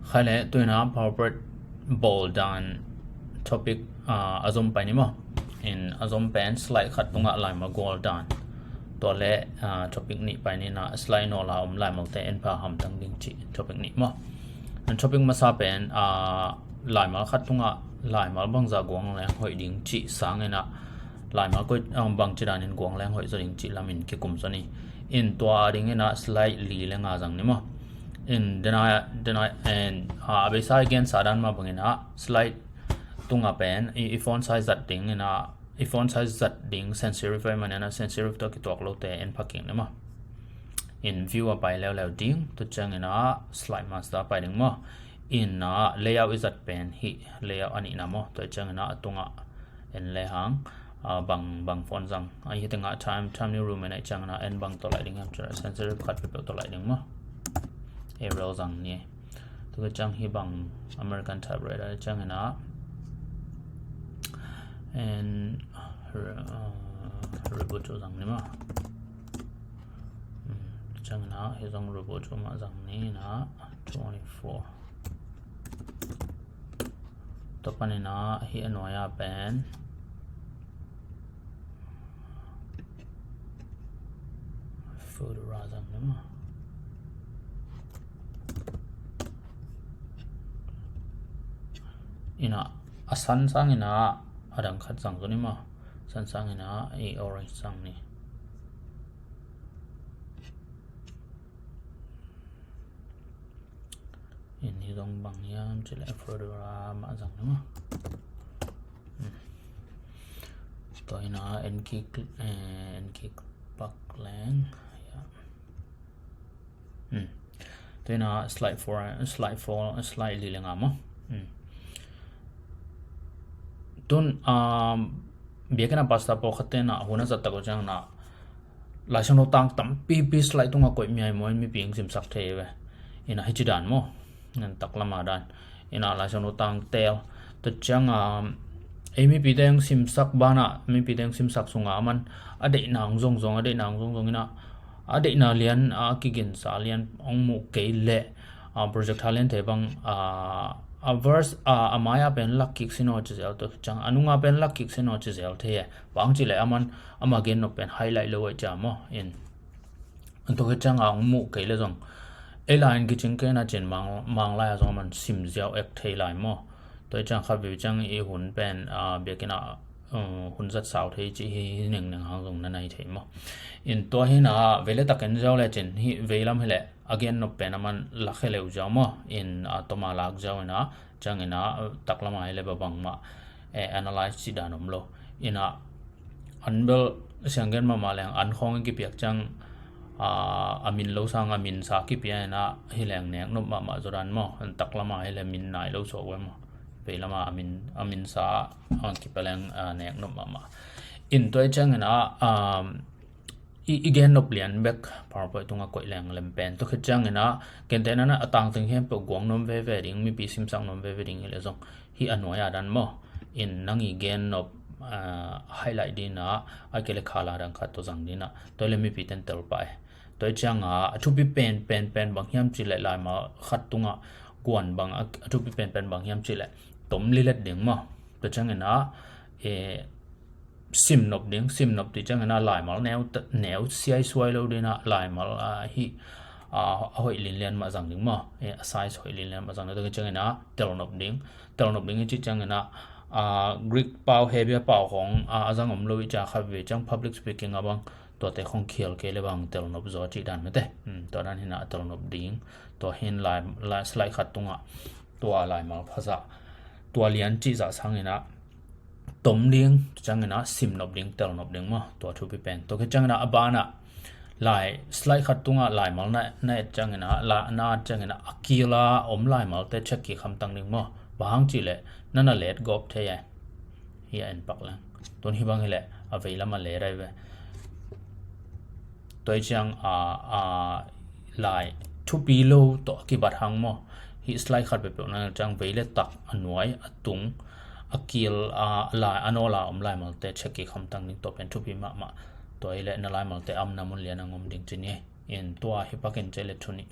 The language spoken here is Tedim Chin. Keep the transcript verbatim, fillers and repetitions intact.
Khai le, tu-in ah PowerPoint bawl dan topic, ah, a zom pai ni maw. In a zom pen slide khat tungah laimal gual dan. Tua le, ah, topic nih pai ni, in ah slide nawl a om laimalte en pha hamtang ding cih topic nih maw. In topic masa pen, ah, laimal khat tungah laimal bangzah guang leng hoih ding cih sangin ah laimal koi, ah, bangci danin guang leng hoih zaw ding cih lamin kikum zaw ni. In tua dingin ah slide li le nga zang ni maw. In dena, dena, in, ah, a beisa i gensa dan mah bangin ah slide tunga pen i, i font size zat dingin ah, i font size zat ding sans serif ahih manin ah sans serif tawh kituak lote en pha kik ni maw. In view a pai leuleu ding, tua ciangin ah slide master pai ding maw. In ah layout i zat pen hih layout a nihna maw. Tua ciangin ah a tungah en le hang, ah, bang, bang font zang. Ah, hih tengah Time, Time New Roman ahih ciangin ah en bang tawh laih ding hiam cih leh sans serif khat peuhpeuh tawh laih ding maw. Arial zang ni. Tua ciang hih bang American typewriter ciangin ah en, uh, Roboto zang ni maw. Hmm, ciangin ah hih zong Roboto mah zang ni, in ah twenty-four. Tua panin ah hih a nuai-a pen Fedora zang ni maw. In ah a san sangin ah a dang khat zang zaw ni maw. San sangin ah i orange zang ni. In hih zong bang hiam cih leh Fedora mah zang ni maw. Hmm. Tua in ah en kik, eh, en kik pak leng. Ya. Hmm. Tua in ah slide four, slide four, slide li le nga maw. Hmm. Tun, um, biakinn a pastor pawlkhatte in ah hun a zat tak uh ciangin ah Lai Siangtho tang tampipi slide tungah koih miai maw, in mipi hong simsak thei ve. In ah hih ci dan maw. Ngan taklam a dan. In ah Lai Siangtho tang teel. Tua ciang, um, ei mipite hong simsak banah, mipite hong simsak sungah aman a deihna hong zongzong, a deihna hong zongzong in ah a deihna lian, a kiginsa lian hong muh kei leh, ah, projector lian thei bang, ah, a verse, ah, a mai-a pen lak kik sin aw ci zel, tua ciang a nunga pen lak kik sin aw ci zel thei e. Bang hang cih leh aman ama gen nop pen highlight lo ahih ciang maw. In tua khit ciang a hong muh kei leh zong ei lai in kicing kei na cin, Mang, Mang lai a zong aman sim ziau ek thei lai maw. Tua ciang khat vei ciang i hun pen, ah, biakinn ah, uh, hun zat sau thei cih hi, hi nengneng hang zong na nai thei maw. In tua hi in ah vei le tak en ziau le cin, hih vei lam hi leh a gen nop pen aman lak hi leu ziau maw. In, ah, tawm a lak ziau in ah, ciangin ah, uh, taklam a hi leh bang bangmah, eh, analyze cih dan om lo. In ah an bel siang gen mahmah leng an khawng in kipiak ciang, ah, a min lo sang a min sa kipia in ah hi leng nek nop mahmah zaw dan maw. An taklam a hi leh min nai lo suak ve maw. Veilam a a min, a min sa, ah, kipia leng, ah, nek nop mahmah. In tua ahih ciangin ah, um, i, i gen nop lian bek PowerPoint tungah koih leng lem pen. Tua khit ciangin ah, gentehna in ah a tangteng khempeuh guang nuam veve ding, mipi simsak nuam veve ding hi leh zong, hih a nuai-a dan maw. In nang i gen nop, ah, highlight ding in ah, a kei leh color dang khat tawh zang ding in ah, tua hi leh mipite in tel pah e. Tua ahih ciang a, a thupi penpen pen bang hiam cih leh laimal khat tungah guan bang a, a thupi penpen bang hiam cih leh tom lilet ding maw. Tua ciangin ah, eh, sim nop ding, sim nop cih ciangin ah laimal neu, neu siaisuai lo ding in ah laimal, ah, hih, ah, a hoih linlian mah zang ding maw. Eh, a size hoih linlian mah zang ding. Tua ciangin ah tel nop ding, tel nop ding i cih ciangin ah, ah, Greek pau, Hebrew pau khawng, ah, a zang om lo i cih ciang khat vei ciang public speaking a bang tuate khawng khial kei leh bang tel nop zaw cih dan mate. Hmm, tua dan hi in ah tel nop ding. Tua hi in lai, lai, slide khat tungah tua laimal phazah, tua lian cih zah sangin ah tom ding, ciangin ah sim nop ding, tel nop ding maw. Tua thupi pen. Tua khit ciangin ah a banah lai, slide khat tungah laimal na, na et ciangin ah, la, na at ciangin ah a kila om laimalte check kik hamtang ding maw. Bang hang cih leh na na let gawp thei e. Hih a en pak leng. Tun hih bang hi leh a veilam a let ahi ve. Tua ahih ciang a, a, lai thupi lo tawh a kibat hang maw. Hih slide khat peuhpeuh na et ciang vei le tak, a nuai, a tung, a kil, a, lai, a nawl a om laimalte check kik hamtang ding, tua pen thupi mahmah. Tua hi leh na laimalte a omna mun lian a hong om ding ci ni. In tua hi pakin cih leh thu nih.